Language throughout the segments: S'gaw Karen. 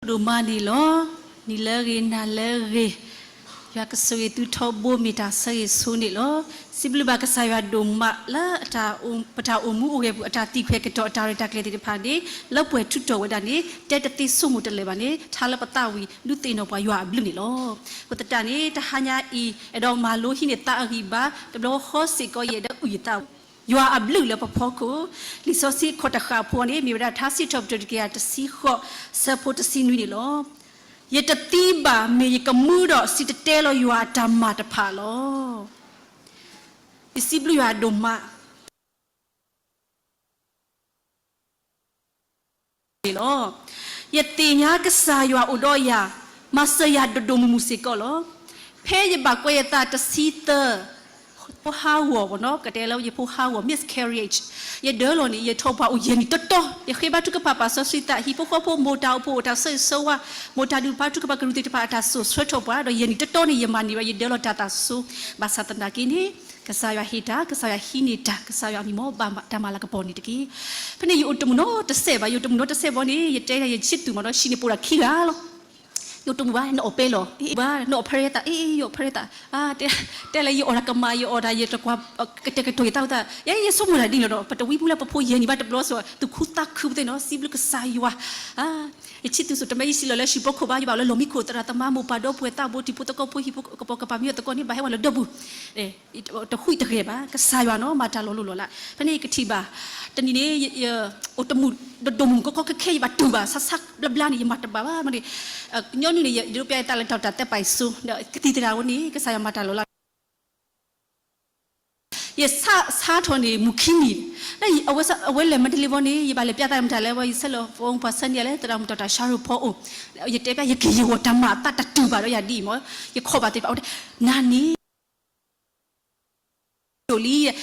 ဒိၣ်မးန့ၣ်လီၤ. နံၤလၢအဂ့ၤ နၤလၢအဂ့ၤ, ယွၤကဆိၣ်ဂ့ၤသုထီဘိ မ့ၢ်တၢ်ဆၢဂ့ၤဆိန့ၣ်လီၤ. စံးဘျုးဘၣ်ကစၢ်ယွၤဒိၣ်မးလၢ ပတၢ်အိၣ်မူအိၣ်ဂဲၤပူၤ အတၢ်သံကွၢ်ကတီၢ် အတၢ်ရဲၣ်တၢ်ကျဲၤသ့ၣ်တဖၣ်န့ၣ် လၢပှဲၤထူးတီၤဝဲဒၣ်န့ၣ် တဲတသ့ဆိကမိၣ်တလၢာ်ဘၣ်န့ၣ် ထါလၢပသးဝံၤ ဒုးသ့ၣ်နီၣ်ပှၤယွၤအဘျုးန့ၣ်လီၤ. အဃိသတးန့ၣ် တဟါညါအံၤ အဲၣ်ဒိးမၤလိဟံးန့ၢ်သးအဂံၢ်ဘါ တဘျီဃီစ့ၢ်ကီး ယအဲၣ်ဒိးအုၣ်ယသး ယွၤအဘျုးလၢပဖီခိၣ်, လံာ်စီဆှံခီၣ်တဃာ်ဖိန့ၣ် မ့ၢ်ဝဲဒၣ်ထါစံးထီၣ်ပတြၢၤတကယၤတဆံဃိး ဆၢဖိတဆံနွံန့ၣ်လီၤ. ယတသံဘၣ် မ့ၢ်ယကမူဒီး စံၣ်တဲၤတဲလီၤယွၤအတၢ်မၤတဖၣ်လီၤ. ယစံးဘျုးယွၤဒိၣ်မး န့ၣ်လီၤ. ယသ့ၣ်ညါကစၢ်ယွၤအိၣ်ဒီးယၤ, မၤစၢၤယၤဒိၣ်ဒိၣ်မုၢ်မုၢ်စ့ၢ်ကီးလီၤ. ဖဲယဘၣ်ကွဲးယသးတဆံသၢ, ဖိဟးဂီၤဘၣ်နီၤ, ကတဲလၢယဖိဟးဂီၤ miscarriage, ယဒၢလီၤန့ၣ် ယထီၣ်ပှၤအိၣ်ယဲၢ်နံၣ်တီတီ, ယဃ့ဘါထုကဖၣ်ပာ်စီဆှံသး ဟံၣ်ဖိဃီဖိ မိၢ်တၢ်အိၣ်ဖှိၣ် အိၣ်တၢ်ဆၢဂ့ၤဆၢဝါ, မိၢ်တၢ်ဒုးဘါထုကဖၣ်ကရူၢ်သ့ၣ်တဖၣ် အတၢ်စိာ်ဆှၢထီၣ်ပှၤ ဒီးယဲၢ်နံၣ်တီတီန့ၣ် ယမၤန့ၢ်ဝဲ ယဒၢလီၤတၢ်သးစီဆှံ, ဘၣ်ဆၣ်သနာ်က့န့ၣ် ကစၢ်ယွၤဟ့ၣ်တၢ်, ကစၢ်ယွၤဟံးန့ၢ်တၢ်, ကစၢ်ယွၤအမံၤမ့ၢ် ဘၣ်တၢ်မၤလၤကပီၤန့ၣ်တက့ၢ်. ဖဲန့ၣ် ယအိၣ်တမုာ်နီတစဲးဘၣ်, ယအိၣ်တမုာ်နီတစဲးဘၣ်န့ၣ် ယတဲယဆံးသူၣ်မးဒီး ဟံးန့ၢ်ပိာ်တၢ်ခံဂၤလီၤ. ယအိၣ်တမုာ်ဘၣ်, နအီၣ်ပဲလီၤ, အ့ၣ်ဘၣ်, နအီၣ်ဖရဲသး, အ့ၣ်, ယအီၣ်ဖရဲသး, တဲလၢယအီၣ်တၢ်ကမၣ်, ယအီၣ်တၢ် ယတကွၢ်ကတဲာ်ကတီၤယသးဝဲသး, ယဲယဆိကမိၣ်တၢ်ဒ်န့ၣ်လီၤဒီး ပတဝံပူၤလၢပဖိယဲၢ်နံၣ်ဘၣ်တဘျီစ့ၢ် သူၣ်ခုသးခုပသ့ၣ်နီၤ, စံးဘျုးကစၢ်ယွၤ ယဆံးသူၣ်စူၤ တမ့ၢ်ယဟံးလီၤလၢဟံၣ်ဖိဃီဘၣ်, ယဘၣ်အိၣ်လၢလီၢ်မံခိၣ် သရၣ်သမါ မိၢ်ပၢ်ဒီပုၢ်ဝဲၢ် သးဘိ တံၤဖိသကိးဖိ ဟံၣ်ဖိကပိာ်ကပၤမ့ၢ်အီၤသကိးန့ၣ် ဘၣ်ဟဲဝဲလၢဒၢပူၤ, တဃုတဂဲၤဘၣ်, ကစၢ်ယွၤနီၤ မၤတၢ်လီၤလိၢ်လီၤလး. ဖဲန့ၣ်ယကထံၣ်ဘၣ် တနံၤန့ၣ် အိၣ်တမုာ် ဒိၣ်ဒိၣ်မုၢ်မုၢ်ကီကီခဲခဲ ယဘၣ်တူၢ်ဘၣ် ဆါဆါဘျါဘျါန့ၣ် ယမၤတဘၣ်ဘၣ်မ့ၢ်န့ၣ်, ညီနုၢ်န့ၣ် ယဒိးပျဲယသးလၢ doctor သဲပာ်စိ ဒီးကသံၣ်သရၣ်ဝဲန့ၣ် ကစၢ်ယွၤမၤတၢ်လီၤလး ယဆါဆါထီၣ်န့ၣ် မုၢ်ခံနံၤ, အဝဲလဲၤမန္တလေးဘီန့ၣ် ယဘၣ်လဲၤပျးသးမတၤလဲၣ်ဝဲ ယဆဲးလီၤ phone ပှၤဆၢန့ၢ်ယၤလၢ သရၣ်မုၣ် doctor ဆၣ်ရိၣ်ဖီအိၣ်, ယတဲပျး ယက့ၤယဂီၢ်တၢ်မၤအသးတတုာ်ဘၣ်ဒီးယၤဒ်အံၤမ့ၢ်, ယခီၣ်ဘၣ်သ့ၣ်တဖၣ်အဝဲတဲ နၤန့ၣ် ဒိၣ်လံ,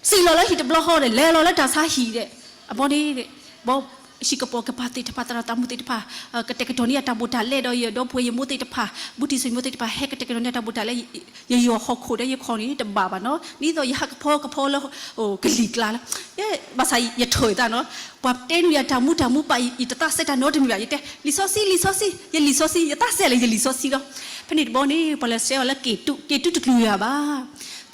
စံၣ်လီၤလၢဟံၣ်တဘျီဃီဒီး လဲၤလီၤလၢတၢ်ဆါဟံၣ်ဒီး အဘီန့ၣ် ဘီ ဟံၣ်ကပိာ်ကပၤသ့ၣ်တဖၣ် သရၣ်သးမုၣ်သ့ၣ်တဖၣ် ကတဲာ်ကတီၤန့ၢ်ယတၢ်ဘိၣ်တၢ်လဲဒီး ယဒီပုၢ်ဝဲၢ်ယမိၢ်သ့ၣ်တဖၣ် ဘူးတံၢ်ဆွေမျိုးသ့ၣ်တဖၣ် ဟဲကတဲာ်ကတီၤန့ၢ်ယတၢ်ဘိၣ်တၢ်လဲ ယယီၤဟီၣ်ခိၣ်ဒီးယခီၣ်န့ၣ်တဘၣ်ဘၣ်နီၤ, ဒ်သိးယဟးကဖီကဖီလၢ ကလံၤကျါလၢ ဘၣ်ဆၣ်ယထၢၣ်ယသးနီၤ, ပှၤတဲနုာ်ယၤတၢ်မူတၢ်မူပာ် ယတသးစဲတၢ်နီတမံၤဘၣ်, ယတဲ လံာ်စီဆှံ လံာ်စီဆှံ ယလံာ်စီဆှံ ယသးစဲလၢယလံာ်စီဆှံလီၤ. ဖဲန့ၣ်တဘီန့ၣ် ပှၤလဲၤဆှၢအီၤလၢက့ၤတူၢ် က့ၤတူၢ်တကျုၤယၤဘၣ်,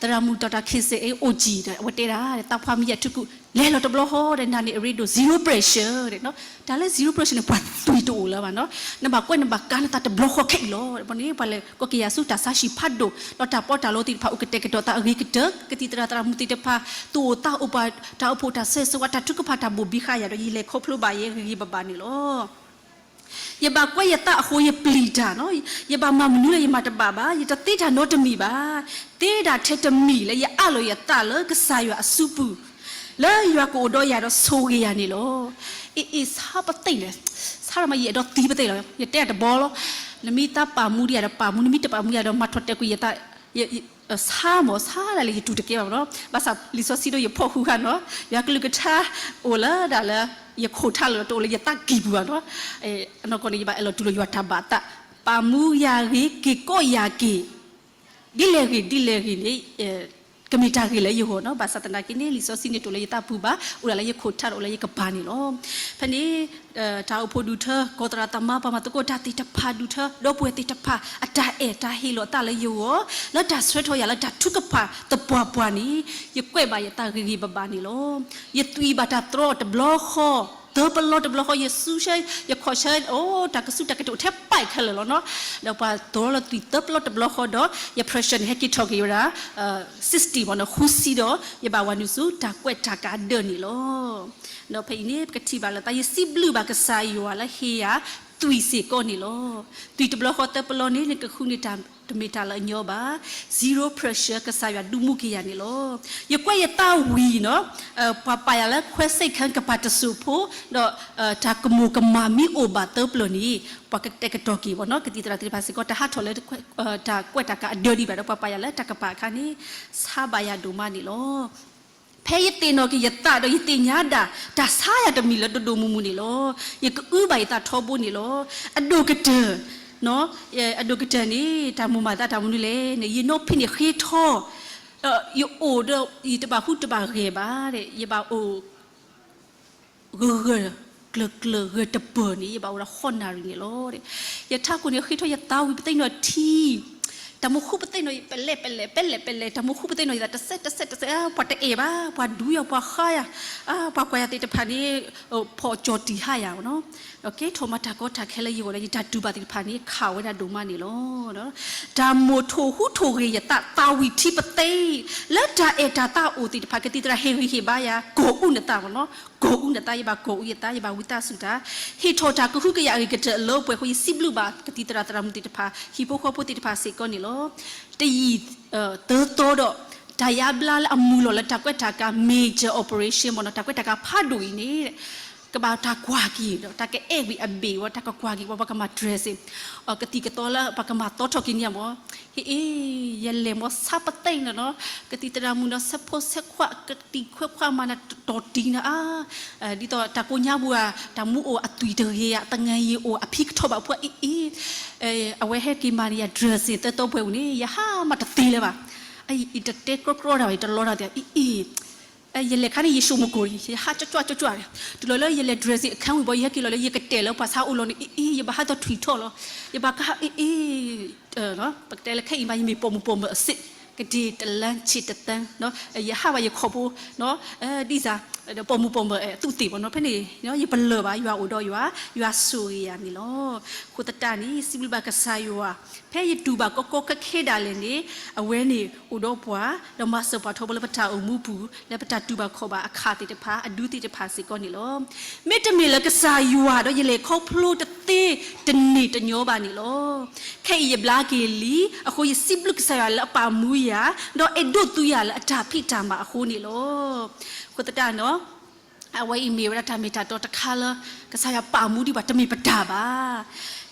သရၣ်မုၣ် doctor ခ့စ့ၣ် အိၣ်ကံၣ်ဒီး အဝဲတဲဒၣ် သးပှၢ်မံယၤထုကူၣ် လဲၤလီၤတဘျီဃီဒီး နၤန့ၣ်အရ့ဒိၣ် zero pressure တၢ်လၢ zero pressure န့ၣ် ပှၤသွံၣ်တအိၣ်လၢၤဘၣ်နီၤ, နဘၣ်ကွဲနဘၣ်ကၤနသးတဘျီဃီခဲအံၤလီၤ. ဘီန့ၣ် ပှၤလဲၤကီက့ၤယၤဆူတၢ်ဆါဟံၣ်ဖးဒိၣ် ဒီးတၢ်ပီးတၢ်လီသ့ၣ်တဖၣ်အိၣ်ကတဲာ်ကတီၤသးအဂ့ၤကတၢၢ် ကသံၣ်သရၣ်သရၣ်မုၣ်သ့ၣ်တဖၣ် သူၣ်အိၣ်သးအိၣ်ပှၤ တၢ်အိၣ်ဖှိၣ်တၢ်ဆၢဂ့ၤဆၢဝါ တၢ်ထုကဖၣ်တၢ်ဘိၣ်ဘံဃာ်ယၤဒီး ယလဲၤခီဖျိဘၣ်ယဲဂ့ၤဂ့ၤဘၣ်ဘၣ်န့ၣ်လီၤ. ယဘၣ်ကွဲယသးအဃိ ယပျံၤတၢ်နီၤ, ယဘၣ်မၤမနုၤလၢယမၤတဘၣ်ဘၣ်, ယတသ့တၢ်နီတမံၤဘၣ်, သ့ဒၣ်ထဲတမံၤလၢယအးလီၤယသးလၢကစၢ်ယွၤအစုပူၤ, လၢယွၤကအိၣ်ဒီးယၤဒီးဆိၣ်ဂ့ၤယၤန့ၣ်လီၤ. အ့ၣ်အ့ၣ် ဆါပသ့ၣ်လဲၣ်, ဆါဒၣ်မး ယအဲၣ်ဒိးသံပသ့ၣ်လီၤ, ယတဲအတဘီလီၤ, နမ့ၢ်သးပာ်မူဒံးယၤဒီးပာ်မူ, နမ့ၢ်တပာ်မူယၤဒီးမၤထီၣ်တဲာ်ကွံာ်ယသး ဆါမး ဆါဒၣ်လဲာ် ယတူၢ်တကဲဘၣ်နီၤ, ဘၣ်ဆၣ်လံာ်စီဆှံဒီးယဖီၣ်ဃုာ်ဃာ်နီၤ, ယွၤကလုၢ်ကထါအိၣ်လၢဒၣ်လၢ ယခိၣ်ထးလီၤ တအိၣ်လၢယသးကံၢ်ပူၤဘၣ်နီၤ, အနီၢ်ကီၢ်န့ၣ် ယဘၣ်အဲၣ်လီၤတူၢ်လိာ်ယွၤတၢ်ဘၣ်သး, ပာ်မူယၤဂ့ၤ က့ၤကိးယၤက့ၤ ဒ်လဲၣ်ဂ့ၤ ဒ်လဲၣ်ဂ့ၤန့ၣ် ကမ့ၢ်တၢ်ဂ့ၤလၢယဂီၢ်နီၤ, ဘၣ်ဆၣ်သနာ်က့န့ၣ် လံာ်စီဆှံန့ၣ်တအိၣ်လၢယသးပူၤဘၣ်, အိၣ်ဒၣ်လၢယခိၣ်ထးဒီးအိၣ်လၢယကပၤန့ၣ်လီၤ. ဖဲန့ၣ် တၢ်အိၣ်ဖှိၣ်ဒူၣ်ထၢ ကီၢ်သရၣ်သမါ ပှၤမၤသကိးတၢ်သ့ၣ်တဖၣ်ဒူၣ်ထၢ ဒီပုၢ်ဝဲၢ်သ့ၣ်တဖၣ် အတၢ်အဲၣ်တၢ်ဟ့ၣ်လီၤအသးလၢယဂီၢ် လၢတၢ်ဆှၢထီၣ်ယၤလၢတၢ်ထုကဖၣ်သပှၢ်ပှၢ်န့ၣ် ယကွဲးဘၣ်ယသးဂ့ၤဂ့ၤဘၣ်ဘၣ်န့ၣ်လီၤ. ယသွံၣ်ဘၣ်တၢ်တြီတဘျီဃီ သၢပလီတဘျီဃီ ယဆူၣ်ဆၢ ယခီၣ်ဆၢ အိၣ် တၢ်ကစူၣ်တၢ်ကတိၤထဲပာ်ခဲလၢာ်လီၤနီၤ, ဒီးပှၤတြီလီၤသွံၣ်သၢပလီတဘျီဃီဒီး ယ pressure န့ၣ် ဟဲက့ၤထီၣ်က့ၤဝဲဒၣ် sixty မ့ၢ်နီၤ ဃုဆံဒီး ယဘၣ်ဝၤနုာ်ဆူတၢ်ကွဲးတၢ်ကအဒၢးန့ၣ်လီၤ. ဒီးဖဲအံၤန့ၣ် ပကထံၣ်ဘၣ်လၢသး ယစံးဘျုးဘၣ်ကစၢ်ယွၤလၢဟ့ၣ်ယၤသွံၣ်စ့ၢ်ကီးန့ၣ်လီၤ. သွံၣ်တဘျီဃီသၢပလီန့ၣ် နကဃုန့ၢ်တၢ်တမ့ၢ်တၢ်လၢအညီဘၣ်. Zero pressure ကစၢ်ယွၤဒုးမူက့ၤယၤန့ၣ်လီၤ. ယကွဲးယသးဝံၤနီၤ ပှၤပာ်ယၤလၢခွဲစိတ်ခန်း ကပၤတစိၢ်ဖိ ဒီး တၢ်ကမိၣ်ကမၣ်မ့ၢ်အိၣ်ဘၣ်သၢပျၢၤန့ၣ် ပှၤကတဲာ်ကတီၤက့ၤဘၣ်နီၤ ကသံၣ်သရၣ်သ့ၣ်တဖၣ်စ့ၢ်ကီး တဟးထီၣ်လၢ တၢ်ကွဲးတၢ်ကအဒၢးဒံးဘၣ်ဒီး ပှၤပာ်ယၤလၢတၢ်ကပၤအခါန့ၣ် ဆါဘၣ်ယၤဒိၣ်မးန့ၣ်လီၤ. ဖဲယသ့ၣ်နီၣ်က့ၤယသးဒီးယသ့ၣ်ညါဒၣ် တၢ်ဆါယၤတမံၤလၢဒိၣ်ဒိၣ်မုၢ်မုၢ်န့ၣ်လီၤ. ယကအုဘၣ်ယသးထီဘိန့ၣ်လီၤ. အဒိၣ်ကတၢၢ် အဒိၣ်ကတၢၢ်န့ၣ် တၢ်မိၣ်မၤသးတၢ်မနုၤလဲၣ်န့ၣ် ယနီၢ်ဖံးန့ၣ်ဃ့ထီ ဒီးယအိၣ်ဒီး ယတဘၣ်ဟူးတဘၣ်ဂဲၤဘၣ်, ယဘၣ်အိၣ် ဂၢၢ်ဂၢၢ် ကျၢၤကျၢၤဂဲၤတပၢၢ်န့ၣ် ယဘၣ်အိၣ်ဒီးဃိးနၣ်ရံၣ်န့ၣ်လီၤ. ယထးခိၣ်န့ၣ် ဃ့ထီၣ်ယသးဝံၣ်ပသ့ၣ်နီၣ်ထံ, တၢ်မူဃုပသ့ၣ်နီၣ်ယပလဲၣ်ပလဲၣ် ပလဲၣ်ပလဲၣ် တၢ်မူဃုပသ့ၣ်နီၣ်ယသးတစဲးတစဲးတစဲး ပှၤတအဲၣ်ဘၣ် ပှၤဒူယၤ ပှၤဃါယၤ, ပှၤကွၢ်ယၤသ့ၣ်တဖၣ်န့ၣ် ဖီၣ်ကၠီၣ်တံၢ်ဟါယၤနီၤ. ကဲထီၣ်မၤတၢ်ကီတၢ်ခဲလၢယဂီၢ်လၢယတၢ်တူၢ်ဘၣ်သ့ၣ်တဖၣ်န့ၣ် ခးဝဲဒၣ်ဒိၣ်မးန့ၣ်လီၤ. တၢ်မိၣ်ထိၣ်ဟူးထိၣ်ဂ့ၤယသး သးဝံၣ်ထံပသ့ၣ် လၢတၢ်အဲၣ်တၢ်သးအိၣ်သ့ၣ်တဖၣ် ကသံၣ်သရၣ်ဟ့ၣ်ဂံၢ်ဟ့ၣ်ဘါယၤ ကီၢ်အူနသးမ့ၢ်နီၤ, ကီၢ်အူနသး ယဘၣ်ကီၢ်အူယသး ယဘၣ်ဝံသးစူၤတၢ် ဟ့ၣ်ထီၣ်တၢ်ကဟုကယာ်အဂ့ၤကတၢၢ်အလၢပှဲၤအဃိ ယစံးဘျုးဘၣ်ကသံၣ်သရၣ်သရၣ်မုၣ်သ့ၣ်တဖၣ် ဟံၣ်ဖိဃီဖိသ့ၣ်တဖၣ်စ့ၢ်ကီးန့ၣ်လီၤ. တယံာ်သၢသီဒီး တၢ်ယါဘျါလၢအမုာ်လီၤလၢတၢ်ကွဲးတၢ်ကၤ major operation မ့ၢ်နီၤ, တၢ်ကွဲးတၢ်ကၤဖးဒိၣ်အံၤန့ၣ် ကဘၣ်တၢ်ကွၢ်က့ၤဒီး တၢ်ကအဲၣ်ကွံာ်အဘ့ၣ်ဝဲ တၢ်ကကွၢ်က့ၤဝဲ ပှၤကမၤ dressing ကသံၣ်ကသီလၢပှၤကမၤသီထီၣ်က့ၤန့ၣ်မ့ၢ်, ဟ့ၣ်အ့ၣ် ယလဲၤမ့ၢ်ဆါပသ့ၣ်နီၤနီၤ, ကသံၣ်သရၣ်မုၣ်နီၤ ဆဲးဖိဆဲးခွါ ကသံၣ်ခွဲးခွါမၤနၤတီၢ်တံၢ်နၤအါ, ဒ်သိးတၢ်ကိးညါပူၤဧါ တၢ်မူအိၣ်အသွံၣ်တဂ့ၤဧါ သငၢၣ်ယံၤအိၣ်အဖံကထီၣ်ဘၣ်ဖှါအံၤအံၤ, အဝဲဟဲက့ၤမၤန့ၢ်ယၤ dressing သၢသီပှဲၤပူၤန့ၣ် ယဟးမၤတသ့လၢၤဘၣ်. အံၤ ယတတဲကြီကြီတၢ်ဘၣ် ယတလီတၢ်သ့ၣ်အံၤအံၤ ယလဲၤခါန့ၣ် ယၡိၣ်မကိၣ်န့ၣ် ယဟးကၠီကၠီကၠီကၠီန့ၣ်, တုၤလီၤလၢယလဲၤ dressing အခန်းဝံၤဘီ ယဟဲက့ၤလီၤလၢယကတဲာ်လၢပှၤဆါအိၣ်လီၤန့ၣ် အံၤအံၤ ယဘၣ်ဟးသီထွံၣ်ထီၣ်လီၤ, ယဘၣ်ကဟးအံၤအံၤ ပကတဲလၢခဲအံၤမး ယမ့ၢ်ပိာ်မုၣ်ပိာ်မၢၤအစ့ၢ်, ကဒ့တလၢဆ့တသၢ, ယဟးဘၣ်ယခီၣ်ဖိ ဒ်စး ဒီးပိာ်မုၣ်ပိာ်မၢၤအသူးသ့ၣ်မ့ၢ်နီၤ, ဖဲန့ၣ် ယပလၢၢ်ဘၣ် ယွၤအိၣ်ဒီးယွၤ, ယွၤဆိၣ်ဂ့ၤယၤန့ၣ်လီၤ. အဃိသတးန့ၣ် စံးဘျုးဘၣ်ကစၢ်ယွၤ, ဖဲယတူၢ်ဘၣ်ကီကီခဲခဲဒၣ်လဲာ်န့ၣ် အဝဲန့ၣ်အိၣ်ဒီးပှၤ, ဒီးမၤစၢၤပှၤထီဘိလၢပတၢ်အိၣ်မူပူၤ လၢပတၢ်တူၢ်ဘၣ်ခီၣ်ဘၣ်အခးသ့ၣ်တဖၣ် အဒူသ့ၣ်တဖၣ်စ့ၢ်ကီးန့ၣ်လီၤ. မ့တမ့ၢ်လၢကစၢ်ယွၤဒီး ယလဲၤခီဖျိတသ့တန့ၢ်တညီဘၣ်န့ၣ်လီၤ. ခဲအံၤယဘျါက့ၤလံ, အဃိယစံးဘျုးကစၢ်ယွၤလၢအပာ်မူယၤ, ဒီးအဲၣ်ဒိးသူယၤလၢအတၢ်ဖံးတၢ်မၤအဃိန့ၣ်လီၤ. အဃိသတးနီၤ အဝဲအံၤမ့ၢ်ဝဲဒၣ်တၢ်မ့ၢ်တၢ်တီတခါလၢ ကစၢ်ယွၤပာ်မူဒံးဘၣ် တမ့ၢ်ပတၢ်ဘၣ်.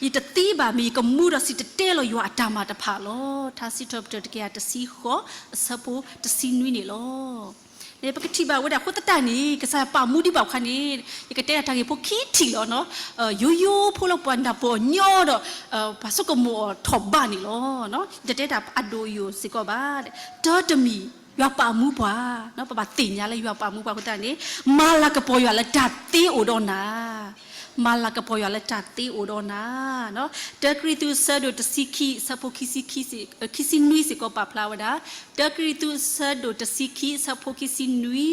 ယတသံဘၣ် မ့ၢ်ယကမူဒီးစံၣ်တဲၤတဲလီၤယွၤအတၢ်မၤတဖၣ်လီၤ. ထါစံးထီၣ်ပတြၢၤတကယၤတဆံဃိး အဆၢဖိတဆံနွံန့ၣ်လီၤ. န့ၣ် ပကထံၣ်ဘၣ်ဝဲဒၣ်အဃိသတးန့ၣ် ကစၢ်ယွၤပာ်မူဒံးဘၣ်အခါန့ၣ် ယကတဲဒၣ်တၢ်ဂ့ၢ်ဖိခံထံၣ်လီၤ. ယိယိဖိလၢပှၤနၢ်ပၢၢ်အီၤညီဒီး ပှၤဆိကမိၣ်အီၤထီၣ်ဘးန့ၣ်လီၤ. ယတတဲတၢ်အဒိၣ်အယိာ်စ့ၢ်ကီးဘၣ်. တၢ်တမံၤ ယွၤပာ်မူပှၤ, ပဘၣ်သ့ၣ်ညါလၢယွၤပာ်မူပှၤအဃိသတးန့ၣ် မၤလၤကပီၤယွၤလၢတၢ်သ့အိၣ်ဒီးနၤ, မၤလၤကပီၤယွၤလၢတၢ်သ့အိၣ်ဒီးနၤ. တၢကရံၣ်သူးအဆၢဒိၣ်တဆံခံ အဆၢဖိခံဆံခံ ခံဆံနွံစ့ၢ်ကီးပာ်ဖျါဝဲဒၣ်, တၢကရံၣ်သူးအဆၢဒိၣ်တဆံခံ အဆၢဖိခံဆံနွံ,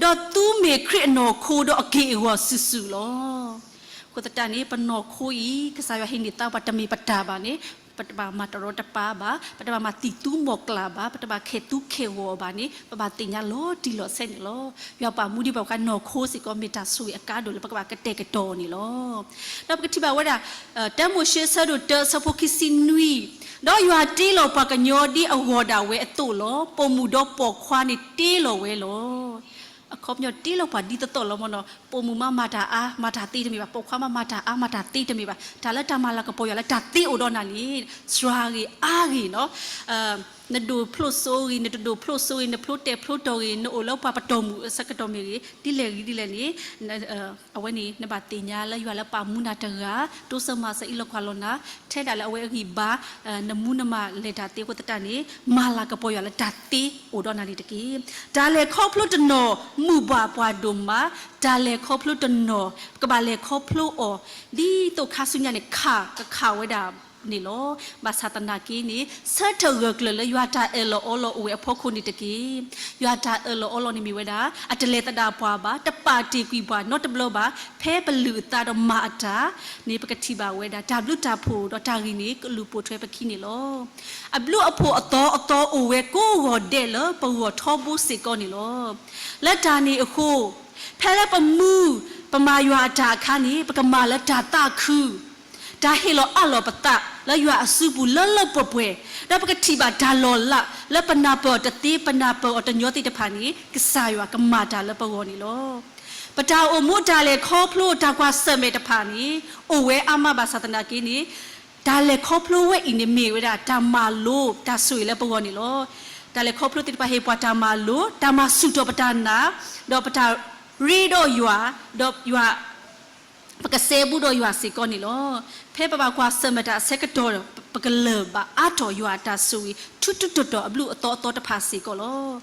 ဒီးသုမ့ၢ်ခရံာ်အနီၢ်ခိဒီးအက့ၢ်အဂီၤစုာ်စုာ်လီၤ. အဃိသတးန့ၣ် ပနီၢ်ခိအံၤ ကစၢ်ယွၤဟ့ၣ်န့ၢ်သါပှၤတမ့ၢ်ပတၢ်ဘၣ်န့ၣ် ပတဘၣ်မၤတရီတပါဘၣ်, ပတဘၣ်မၤသံၣ်သူမီၢ်ကျၢ်ဘၣ်, ပတဘၣ်ခဲသူခဲဂီၤဘၣ်န့ၣ် ပဘၣ်သ့ၣ်ညါလီၤတံၢ်လီၤဆဲးန့ၣ်လီၤ. ယွၤပာ်မူဒံးဘၣ်အခါ နီၢ်ခိစ့ၢ်ကီး မ့ၢ်တၢ်ဆိၣ်ဂ့ၤအကါဒိၣ်လၢပကဘၣ်ကတဲာ်ကတီၤန့ၣ်လီၤ. ဒီးပကထံၣ်ဘၣ်ဝဲဒၣ် တၢမိၤၡ့အဆၢဒိၣ်တၢ အဆၢဖိခံဆံနွံ, ဒီးယွၤတ့လီၤပှၤကညီဒ်အဂီၢ်ဒၣ်ဝဲအသိးလီၤ. ပိာ်မုၣ်ဒီးပိာ်ခွါန့ၣ်တ့လီၤဝဲလီၤ. အခီပညီတ့လီၤပှၤဒ်သိးသိးလီၤမ့ၢ်နီၤ, ပိာ်မုၣ်မးမၤတၢ်အါ မၤတၢ်သ့တမ့ၢ်ဘၣ်, ပိာ်ခွါမးမၤတၢ်အါ မၤတၢ်သ့တမ့ᢢ်ဘၣ်, တၢ်လၢတၢ်မၤလၤကပီၤယွၤလၢတၢ်သ့အိၣ်ဒီးနၤန့ၣ် စှၤဂ့ၤအါဂ့ၤနီၤ, နဒိၣ်ဖျိၣ်စိဂ့ၤ နတဒိၣ်ဖျိၣ်စိဂ့ၤ နဖျိတဲာ်ဖျိတီၤဂ့ၤ နအိၣ်လၢပှၤပတီၢ်မုၣ်အဆၢကတီၢ်မ့ၢ်ဂ့ၤ ဒ်လဲၣ်ဂ့ၤဒ်လဲၣ်န့ၣ် အဝဲန့ၣ် နဘၣ်သ့ၣ်ညါလၢယွၤလၢပာ်မူနၤတဂၤ, တိစၢၤမၤစၢၤအံးလီၤကွၢ်လီၤနၤ, ထဲဒၣ်လၢအဝဲအဂံၢ်ဘါ, နမူနမၤလဲၤတၢ်သ့အဃိသတးန့ၣ် မၤလၤကပီၤယွၤလၢတၢ်သ့အိၣ်ဒီးနၤန့ၣ်တက့ၢ်. တၢ်လဲၤခီဖျိတနီၤ မုာ်ဘၣ်ပှၤဒိၣ်မး, တၢ်လဲၤခီဖျိတနီၤ ပကဘၣ်လဲၤခီဖျိအီၤ ဒ်သိးခါဆူညါန့ၣ် ခးကခးဝဲဒၣ်န့ၣ်လီၤ. ဘၣ်ဆၣ်သနာ်က့န့ၣ် ဆၢထၢၣ်ဂၢၢ်ကျၢၤလၢယွၤတၢ်အၢၣ်လီၤအီလီၤအိၣ်ဝဲအဖီခိၣ်န့ၣ်တက့ၢ်. ယွၤတၢ်အၢၣ်လီၤအီလီၤန့ၣ်မ့ၢ်ဝဲဒၣ် အတလဲၤသဒၣ်ပှၤဘၣ်, တပာ်တ့ၢ်ကွံာ်ပှၤနီတဘျီဘၣ်, ဖဲပလုၢ်အသးဒီးမၤအတၢ်န့ၣ် ပကထံၣ်ဘၣ်ဝဲဒၣ် တၢ်ဘျုးတၢ်ဖှိၣ်ဒီးတၢ်ဂ့ၤန့ၣ် ကလူၤပိာ်ထွဲပခံန့ၣ်လီၤ. အဘျုးအဖှိၣ်အသီအသီအိၣ်ဝဲကိးဂီၤဒဲးလၢပဂီၢ်ထီဘိစ့ၢ်ကီးန့ၣ်လီၤ. လၢတၢ်န့ၣ်အဃိ ဖဲလၢပမူ ပမၤယွၤအတၢ်အခါန့ၣ် ပကမၤလၢတၢ်သးခု တၢ်ဟ့ၣ်လီၤအးလီၤပသးလၢယွၤအစုပူၤလၢလၢပှဲၤပှဲၤ, ဒီးပကထံၣ်ဘၣ်တၢ်လီၤလးလၢပနၢ်ပၢၢ်အီၤတသ့ ပနၢ်ပၢၢ်အီၤတညီသ့ၣ်တဖၣ်န့ၣ် ကစၢ်ယွၤကမၤတၢ်လၢပဂီၢ်န့ၣ်လီၤ. ပတၢ်အိၣ်မူတၢ်လဲၤခီဖျိတၢ်ကွၢ်ဆၢၣ်မဲာ်တဖၣ်န့ၣ် အိၣ်ဝဲအါမးဘၣ်ဆၣ်သနာ်က့န့ၣ် တၢ်လဲၤခီဖျိဝဲအံၤန့ၣ်မ့ၢ်ဝဲဒၣ်တၢ်မၤလိတၢ်ဆိၣ်ဂ့ၤလၢပဂီၢ်န့ၣ်လီၤ. တၢ်လဲၤခီဖျိသ့ၣ်တဖၣ်ဟ့ၣ်ပှၤတၢ်မၤလိ, တၢ်မၤဆူၣ်ထီၣ်ပတၢ်နာ်, ဒီးပတၢ်ရ့ဒီးယွၤ, ဒီးယွၤ ပကစဲဘူးဒီးယွၤစ့ၢ်ကီးန့ၣ်လီၤ. ဖဲပဘၣ်ကွၢ်ဆၢၣ်မဲာ်တၢ်အဆၢကတီၢ် ပကလၢၢ်ဘၣ်အါထီၣ်ယွၤအတၢ်ဆိၣ်ဂ့ၤ ထူထူတီၤတီၤအဘျုးအသီအသီတဖၣ်စ့ၢ်ကီးလီၤ.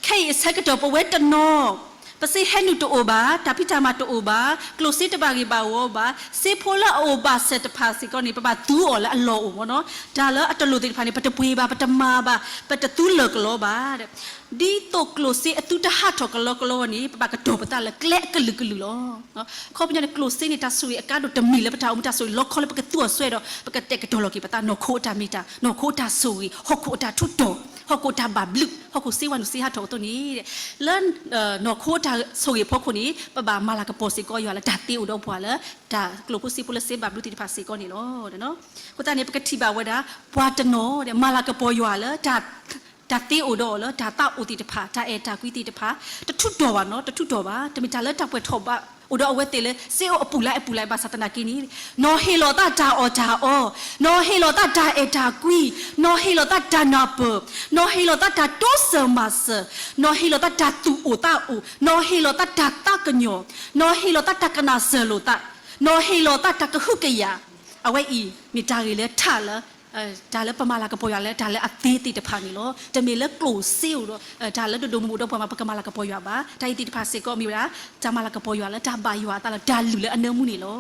ခဲအံၤအဆၢကတီၢ်ပဝဲတနီၤ ပစ့ဟဲနုာ်တအိၣ်ဘၣ်, တၢ်ဖံးတၢ်မၤတအိၣ်ဘၣ်, ကျိၣ်စ့တဘၣ်ဂ့ၤဘၣ်ဝီဘၣ်, စ့ဖိလၢအအိၣ်ဘၣ်စဲးတဖၣ်စ့ၢ်ကီးန့ၣ် ပဘၣ်သူအီၤလၢအလီၢ်အိၣ်မ့ၢ်နီၤ. တၢ်လၢအတလိၣ်သ့ၣ်တဖၣ်န့ၣ် ပတပှ့ၤဘၣ်, ပတမၤဘၣ်, ပတသူလၢာ်ကလီဘၣ်. ဒ်သိးကျိၣ်စ့အသူတဟးထီၣ်ကလီကလီန့ၣ် ပဘၣ်ကတီၤပသးလၢကျဲအကလုာ်ကလုာ်လီၤ. အခီပညီန့ၣ် ကျိၣ်စ့န့ၣ် တၢ်ဆိၣ်ဂ့ၤအကါဒိၣ်တမံၤလၢပတၢ်အိၣ်မူတၢ်ဆိၣ်ဂ့ၤ လီခီလၢပကသူအီၤစွဲဒီး ပကတဲာ်ကတီၤလီၤက့ၤပသး နီၢ်ခိအတၢ်မ့ၢ်တၢ်, နီၢ်ခိအတၢ်ဆိၣ်ဂ့ၤ, ဟီၣ်ခိၣ်အတၢ်ထူးတီၤ, ဟီၣ်ခိၣ်စ့ဝါနုာ်စ့ဟးထီၣ်အသိးန့ၣ် လၢ နီၢ်ခိတၢ်ဆိၣ်ဂ့ၤအဖီခိၣ်န့ၣ် ပဘၣ်မၤလၤကပီၤစ့ၢ်ကီးယွၤလၢတၢ်သ့အိၣ်ဒီးပှၤလၢ တၢ်ကျိၣ်ဖိစ့ဖိလၢစ့ဘၣ်ဘျုးသ့ၣ်တဖၣ်စ့ၢ်ကီးန့ၣ်လီၤ. အဃိသတးန့ၣ် ပကထံၣ်ဘၣ်ဝဲဒၣ် ပှၤတနီၤ မၤလၤကပီၤယွၤလၢ တၢ်သ့အိၣ်ဒီးအီၤလၢတၢ်သးအိၣ်သ့ၣ်တဖၣ် တၢ်အဲၣ်တၢ်ကွံသ့ၣ်တဖၣ် တထူးတီၤဘၣ်နီၤ, တထူးတီၤဘၣ်. တမ့ၢ်တၢ်လၢတၢ်ပှဲၤထီၣ်ဘၣ် အိၣ်ဒီးအဝဲသ့ၣ်လၢ စ့အိၣ်အပူၤလဲၣ်အပူၤလဲၣ် ဘၣ်ဆၣ်သနာ်က့န့ၣ် နီၢ်ဟ့ၣ်လီၤသးတၢ်အီၣ်တၢ်အီ, နီၢ်ဟ့ၣ်လီၤသးတၢ်အဲၣ်တၢ်ကွံ, နီၢ်ဟ့ၣ်လီၤသးတၢ်နၢ်ပၢၢ်, နီၢ်ဟ့ၣ်လီၤသးတၢ်တိစၢၤမၤစၢၤ, နီၢ်ဟ့ၣ်လီၤသးတၢ်သူၣ်အိၣ်သးအိၣ်, နီၢ်ဟ့ၣ်လီၤသးတၢ်သးကညီၤ, နီၢ်ဟ့ၣ်လီၤသးတၢ်ကနၣ်စၢၤလိာ်သး, နီၢ်ဟ့ၣ်လီၤသးတၢ်ကဟုကယာ်, အဝဲအံၤ မ့ၢ်တၢ်ဂ့ၤလၢထးလၢ တၢ်လၢပမၤလၤကပီၤယွၤလၢ တၢ်လၢအသ့သ့ၣ်တဖၣ်န့ၣ်လီၤ. တမ့ၢ်လၢကျိၣ်စ့အိၣ်ဒီး တၢ်လၢဒိၣ်ဒိၣ်မုၢ်မုၢ်ဒီးပှၤမၤ ပကမၤလၤကပီၤယွၤဘၣ်. တၢ်အံၤသ့ၣ်တဖၣ်စ့ၢ်ကီးမ့ၢ်ဝဲဒၣ် တၢ်မၤလၤကပီၤယွၤလၢတၢ်ဘၣ်ယွၤအသးလီၤ, တၢ်လုၢ်လၢအနၢမူန့ၣ်လီၤ.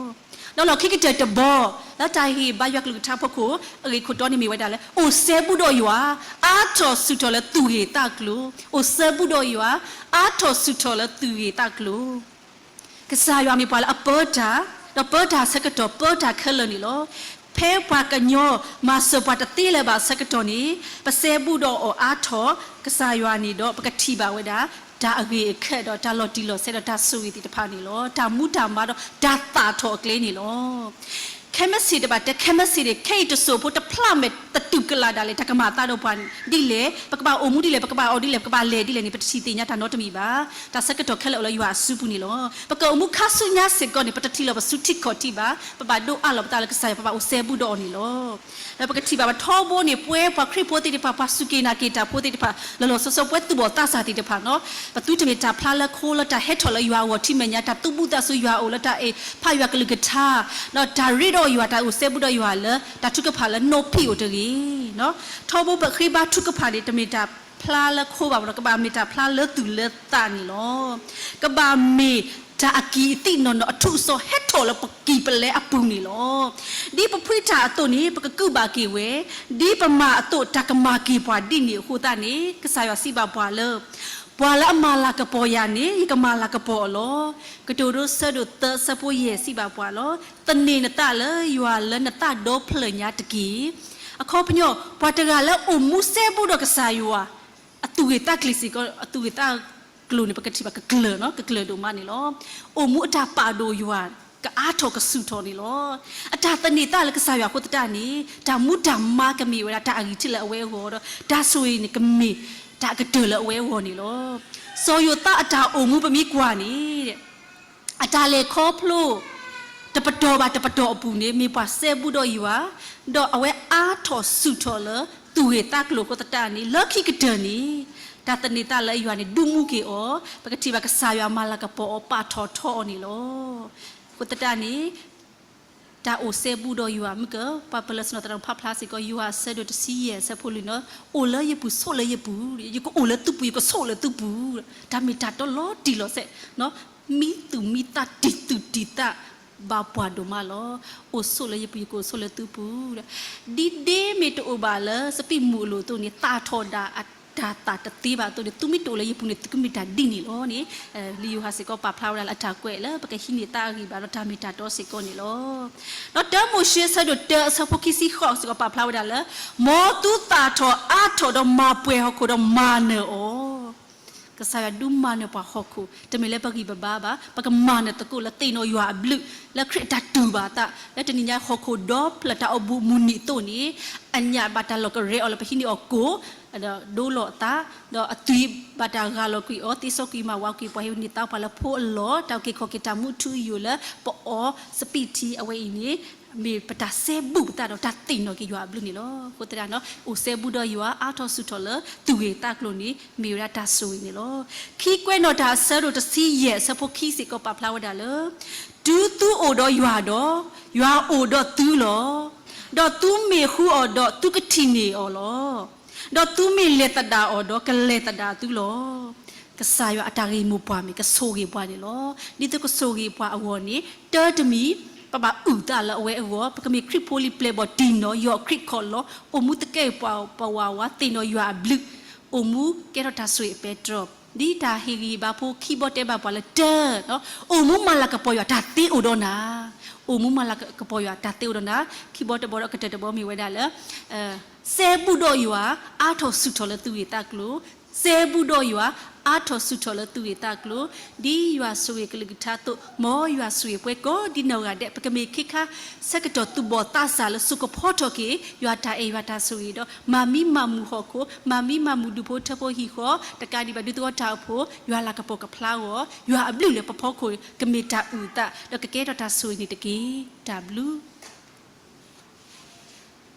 ဒီးလီၢ်ခံကတၢၢ်တဘီ လၢတၢ်ဟ့ၣ်ဘါယွၤကလုၢ်ကထါဖီခိၣ် အဂ့ၢ်ခိၣ်တီန့ၣ်မ့ၢ်ဝဲဒၣ်လၢ အိၣ်စဲဘူးဒီးယွၤ အါထီၣ်ဆူၣ်ထီၣ်လၢသူၣ်ဂ့ၤသးကျိၤ, အိၣ်စဲဘူးဒီးယွၤ အါထီၣ်ဆူၣ်ထီၣ်လၢသူၣ်ဂ့ၤသးကျိၤ ကစၢ်ယွၤမ့ၢ်ပှၤလၢအပၢတၢ်, ဒီးပၢတၢ်ဆၢကတီၢ် ပၢတၢ်ခဲလၢာ်န့ၣ်လီၤ. ဖဲပှၤကညီမၤစၢၤပှၤတသ့လၢၤဘၣ်ဆၢကတီၢ်န့ၣ် ပစဲဘူးဒီးအီၤအါထီၣ် ကစၢ်ယွၤန့ၣ်ဒီး ပကထံၣ်ဘၣ်ဝဲဒၣ် တၢ်အဂ့ၤအခၢဒီးတၢ်လီၤတံၢ်လီၤဆဲးဒီးတၢ်ဆိၣ်ဂ့ၤသ့ၣ်တဖၣ်န့ၣ်လီၤ. တၢ်မူတၢ်မၤဒီးတၢ်သၣ်ထီၣ်အကျဲန့ၣ်လီၤ. ခဲမုၢ်ဆ့ၣ်တဘၣ်တဲ ခဲမုၢ်ဆ့ၣ်န့ၣ် ခဲအံၤတစိၢ်ဖိတဖျးမဲာ်တတုၤကလာ်ဒၣ်လဲာ် တၢ်ကမၤအသးဒီးပှၤဒ်လဲၣ်, ပကဘၣ်အိၣ်မူဒ်လဲၣ်, ပကဘၣ်အီၣ်ဒ်လဲၣ်, ပကဘၣ်လဲၤဒ်လဲၣ်န့ၣ် ပတထံၣ်သ့ၣ်ညါတၢ်နီတမံၤဘၣ်. တၢ်ဆၢကတီၢ်ခဲလၢာ်အိၣ်လၢယွၤအစုပူၤန့ၣ်လီၤ. ပကအိၣ်မူခါဆူညါစ့ၢ်ကီးန့ၣ် ပတထံၣ်လီၤပစုထံကီၢ်ထံဘၣ်, ပဘၣ်ဒိးအးလီၤပသးလၢကစၢ်ယွၤ ပဘၣ်အိၣ်စဲဘူးဒီးအီၤန့ၣ်လီၤ. ဒီးပကထံၣ်ဘၣ်ပှၤထီဘိန့ၣ် ပှဲၤပှၤခရံာ်ဖိသ့ၣ်တဖၣ် ပှၤစူၢ်က့ၤနာ်က့ၤတၢ်ဖိသ့ၣ်တဖၣ် လီၤလီၤဆီဆီ ပှဲၤသူၣ်ဘီၣ်သးစၢ်သ့ၣ်တဖၣ်နီၤ, ပသုတမ့ၢ်တၢ်ဖျါလၢခိလၢတၢ်ဟဲထီၣ်လၢယွၤအဂီၢ်ထံမဲာ်ညါ တၢ်သူၣ်ဘံၣ်သးစူၤယွၤအအိၣ်လၢတၢ်အဲၣ်ဖးယွၤကလုၢ်ကထါ, ဒီးတၢ်ရ့ဒီးယွၤ တၢ်အိၣ်စဲဘူးဒီးယွၤလၢ တၢ်ထုကဖၣ်လၢနီၢ်ဖံးအိၣ်တဂ့ၤ. ထီဘိပဃ့ဘါထုကဖၣ်န့ၣ် တမ့ၢ်တၢ်ဖျါလၢခိဘၣ်နီၤ, ကဘၣ်မ့ၢ်တၢ်ဖျါလၢသူၣ်လၢသးန့ၣ်လီၤ. ကဘၣ်မ့ၢ်တၢ်အကံၢ်အသံးနီၢ်နီၢ် အထူးအစီၤဟဲထီၣ်လၢပကံၢ်ပလဲအပူၤန့ၣ်လီၤ. ဒ်ပဖှံတၢ်အသိးန့ၣ် ပကကူးဘၣ်က့ၤဝဲ, ဒ်ပမၤအသိး တၢ်ကမၤက့ၤပှၤဒ်န့ၣ်အဃိသတးန့ၣ် ကစၢ်ယွၤစံးဘၣ်ပှၤလၢ ပှၤလၢအမၤလၤကပီၤယၤန့ၣ် ယကမၤလၤကပီၤအီၤလီၤ. ကတိၤဒိဆၢဒိၣ်သၢဆၢဖိယဲၢ်စံးဘၣ်ပှၤလီၤ. သန့ၤနသးလၢယွၤလၢနသးဒီဖျၢၣ်ညါတက့ၢ်. အခီပညီ ပှၤတဂၤလၢအိၣ်မူစဲဘူးဒီးကစၢ်ယွၤ အသူၣ်ဂ့ၤသးကျိၤစ့ၢ်ကီး အသူၣ်ဂ့ၤသးကျိၤန့ၣ် ပကထံၣ်ဘၣ်ကကျၢၤနီၤ, ကကျၢၤဒိၣ်မးန့ၣ်လီၤ. အိၣ်မူအတၢ်ပာ်ဒိၣ်ယွၤ ကအါထီၣ်ကဆူၣ်ထီၣ်န့ၣ်လီၤ. အတၢ်သန့ၤသးလၢကစၢ်ယွၤအဃိသတးန့ၣ် တၢ်မူတၢ်မၤကမ့ၢ်ဝဲဒၣ်တၢ်အဂံၢ်ထံးလၢအဝဲအဂီၢ်ဒီး တၢ်ဆိၣ်ဂ့ၤန့ၣ်ကမ့ၢ်တၢ်အကတၢၢ်လၢအဝဲအဂီၢ်န့ၣ်လီၤ. စီၤယိၤသးအတၢ်အိၣ်မူပမ့ၢ်ကွၢ်န့ၣ် အတၢ်လဲၤခီဖျိ တပတီၢ်ဘၣ်တပတီၢ်အပူၤန့ၣ် မ့ၢ်ပှၤစဲဘူးဒီးယွၤ, ဒီးအဝဲအါထီၣ်ဆူၣ်ထီၣ်လၢသူၣ်ဂ့ၤသးကျိၤအဃိသတးန့ၣ် လၢခံကတၢၢ်န့ၣ် တၢ်သန့ၤသးလၢယွၤန့ၣ် ဒုးမူက့ၤအီၤ, ပကထံၣ်ဘၣ်ကစၢ်ယွၤမၤလၤကပီၤအီၤ ပာ်ထီၣ်ထီအီၤန့ၣ်လီၤ. အဃိသတးန့ၣ် တၢ်အိၣ်စဲဘူးဒီးယွၤ မုၢ်က ပှၤပၢၤလၢစီၤနၤသရၣ်ဖးဖျါစ့ၢ်ကီး ယိၤဟၣ်အဆၢဒိၣ်တဆံယဲၢ်အဆၢဖိလွံၢ်န့ၣ် အိၣ်လၢယပူၤ ဆိးလၢယပူၤ, ယကအိၣ်လၢသုပူၤ ယကဆိးလၢသုပူၤ, တၢ်မ့ၢ်တၢ်တီလီၤတံၢ်လီၤဆဲး, မံသူၣ်မံသးတံၢ်သူၣ်တံၢ်သးဘၣ်ပှၤဒိၣ်မးလီၤ. အိၣ်ဆိးလၢယပူၤ ယကအိၣ်ဆိးလၢသုပူၤ, ဒ်ဒ့မ့ၢ်တအိၣ်ဘၣ်လၢစပံးမုၢ်အလိၤအသိးန့ၣ် သၣ်ထီၣ်ဒၣ်အတၢ်သၣ်တသ့ဘၣ်အသိးန့ၣ် သုမ့ၢ်တအိၣ်လၢယပူၤန့ၣ် သုကမ့ၢ်တၢ်ဒ်န့ၣ်လီၤန့ၣ် လံာ်ယိၤဟၣ်စ့ၢ်ကီးပာ်ဖျါဝဲဒၣ်လၢအတၢ်ကွဲးလၢပကဟံးန့ၢ်သးအဂံၢ်ဘါဒီးတၢ်မ့ၢ်တၢ်တီစ့ၢ်ကီးန့ၣ်လီၤ. ဒီးတၢမိၤၡ့အဆၢဒိၣ်တၢအဆၢဖိခံဆံဃိးစ့ၢ်ကီးပာ်ဖျါဝဲဒၣ်လၢ မ်သုသၣ်ထီၣ်အါထီၣ်ဒီးမၤပှဲၤဟီၣ်ခိၣ်ဒီးမၤနၢၤအီၤ ကစၢ်ယွၤဒုးမၤနၢၤပှၤဟီၣ်ခိၣ် တမ့ၢ်လၢပဂံၢ်ပဘါဘၣ်, ပကမၤနၢၤသကိးလၢသ့ၣ်နီၣ်ယွၤအဘျုး လၢခရံာ်အတၢ်တူၢ်ဘၣ်အသး လၢတနံၤညါဟီၣ်ခိၣ်ဒီဖျၢၣ်တၢ်အိၣ်ဘူးမုၢ်နံၤအသိးန့ၣ် အညၣ်ဘၣ်တၢ်လီၤကရဲအီၤလၢပဟံးန့ၢ်အီၤကိၢ် ဒီးဒိလီၤအသး, ဒီးအသွံၣ်ဘၣ်တၢ်ဂၢ်လီၤကွံာ်အီၤ သ့စီကွံာ်မၤဝးကွံာ် ပှၤဟ့ၣ်န့ၢ်သါပှၤလၢဖိအလီၢ် တၢ်အုၣ်က့ၤခီၣ်က့ၤတၢ်မူထူအယိာ်လၢပအီစပံးထံအဝဲအံၤန့ၣ် မ့ၢ်ပတၢ်စဲဘူးပသးဒီးတၢ်သ့ၣ်နီၣ်က့ၤယွၤအဘျုးန့ၣ်လီၤ. အဃိသတးဒီး အိၣ်စဲဘူးဒီးယွၤအါထီၣ်ဆူၣ်ထီၣ်လၢသူၣ်ဂ့ၤသးကျိၤန့ၣ် မ့ၢ်ဝဲဒၣ်တၢ်ဆိၣ်ဂ့ၤန့ၣ်လီၤ. ခံကွဲးနီၣ်တၢ်အဆၢဒိၣ်တဆံယဲၢ်အဆၢဖိခံစ့ၢ်ကီးပာ်ဖျါဝဲဒၣ်လၢ တုၤသုအိၣ်ဒီးယွၤဒီး ယွၤအိၣ်ဒီးသုလီၤ. ဒီးသုမ့ၢ်ဃုအီၤဒီးသုကထံၣ်န့ၢ်အီၤလီၤ. ဒီးသုမ့ၢ်လဲၤသဒၣ်အီၤဒီးကလဲၤသဒၣ်သုလီၤ. ကစၢ်ယွၤအတၢ်ဂ့ၢ်မိၢ်ပှၢ်မ့ၢ်ကဆိၣ်ဂ့ၤပှၤန့ၣ်လီၤ. ဒ်သိးကဆိၣ်ဂ့ၤပှၤအဂီၢ်န့ၣ် တၢ်တမံၤ ပဘၣ်အုၣ်သးလၢအဝဲအဂီၢ်, ပကမ့ၢ်ခရံာ်ဖိလံၤပျဲၢ်ဘီၣ်တံၢ်နီၢ် ယီၢ်ခရံာ်ခီၣ်လီၢ်, အိၣ်မူသကဲးပဝးဝး သ့ၣ်နီၣ်ယွၤအဘျုး, အိၣ်မူကဲထီၣ်တၢ်ဆိၣ်ဂ့ၤအပဲတြီ, ဒ်တၢ်ဟ့ၣ်ဂံၢ်ဟ့ၣ်ဘါဖိခံဘီတဲဘၣ်ပှၤလၢတၢ်, အိၣ်မူမၤလၤကပီၤယွၤ တၢ်သ့အိၣ်ဒီးနၤ, အိၣ်မူမၤလၤကပီၤယွၤ တၢ်သ့အိၣ်ဒီးနၤ, ခံဘီတဘီဒီးကတၢၢ်တဘီမ့ၢ်ဝဲဒၣ်လၢ စဲဘူးဒီးယွၤ အါထီၣ်ဆူၣ်ထီၣ်လၢသုဂ့ၢ်သးကျိၤ, စဲဘူးဒီးယွၤ အါထီၣ်ဆူၣ်ထီၣ်လၢသုဂ့ၢ်သးကျိၤ, ဒ်ယွၤဆိၣ်ဂ့ၤကလုၢ်ကထါအသိး မ်ယွၤဆိၣ်ဂ့ၤပှၤကိးဒ်နီၢ်ဂၤဒဲး, ပကမ့ၢ်ခ့ခါ ဆၢကတီၢ်သူၣ်ဘီၣ်သးစၢ်လၢစိကဖီထီၣ်က့ၤ ယွၤတၢ်အဲၣ်ယွၤတၢ်ဆိၣ်ဂ့ၤဒီး မၤမံမၤမုာ်ဟီၣ်ခိၣ်, မၤမံမၤမုာ်ဒူဖိထၢဖိဟံၣ်ဃီ, တကးဒံးဘၣ်ဒူသဝီတၢ်အိၣ်ဖှိၣ်, ယွၤလၤကပီၤကဖျါဂီၢ်, ယွၤအဘျုးလၢပဖီခိၣ် ကမ့ၢ်တၢ်အုၣ်အသး ဒီးကကဲထီၣ်တၢ်ဆိၣ်ဂ့ၤန့ၣ်တက့ၢ်. တၢ်ဘျုး